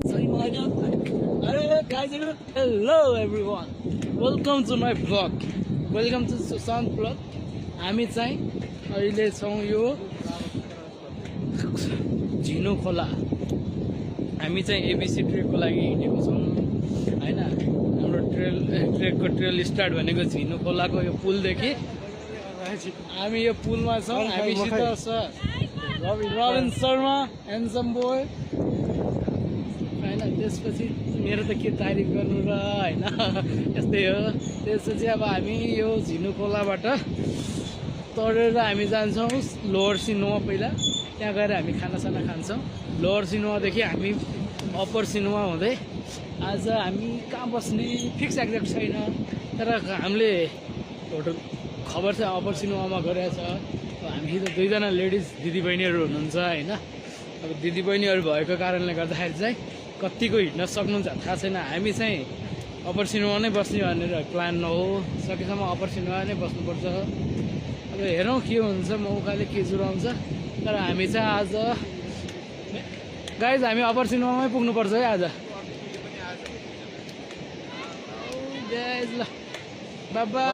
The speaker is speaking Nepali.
Hello everyone, welcome to my vlog. Welcome to Sushant vlog. हामी चाहिँ अहिले छौँ यो झिनो खोला। हामी चाहिँ एबिसी ट्रेकको लागि हिँडेको छौँ हैन। हाम्रो ट्रेकको ट्रेल स्टार्ट भनेको झिनो खोलाको यो पुलदेखि। हामी यो पुलमा छौँ। हामीसित छ रविन शर्मा, ह्यान्डसम बोय हैन। त्यसपछि मेरो त के तारिफ गर्नु र हैन, यस्तै हो। त्यसपछि अब हामी यो झिनो खोलाबाट तरेर हामी जान्छौँ लोवर सिनोमा। पहिला त्यहाँ गएर हामी खानासाना खान्छौँ। लोवर सिनोमादेखि हामी अप्पर सिनोमा हुँदै आज हामी कहाँ बस्ने फिक्स एक्ज्याक्ट छैन, तर हामीले होटल खबर चाहिँ अप्पर सिनोमामा गइरहेछ। हामीसित दुईजना लेडिज दिदीबहिनीहरू हुनुहुन्छ हैन। अब दिदीबहिनीहरू भएको कारणले गर्दाखेरि चाहिँ कतिको हिँड्न सक्नुहुन्छ थाहा छैन। हामी चाहिँ अप्पर सिनोमा नै बस्ने भनेर प्लान नहो, सकेसम्म अप्पर सिनोमा नै बस्नुपर्छ। अब हेरौँ के हुन्छ, मौकाले के जुराउँछ। तर हामी चाहिँ आज गाइज हामी अप्पर सिनेमामै पुग्नुपर्छ है आज। गाइज ल बाबा।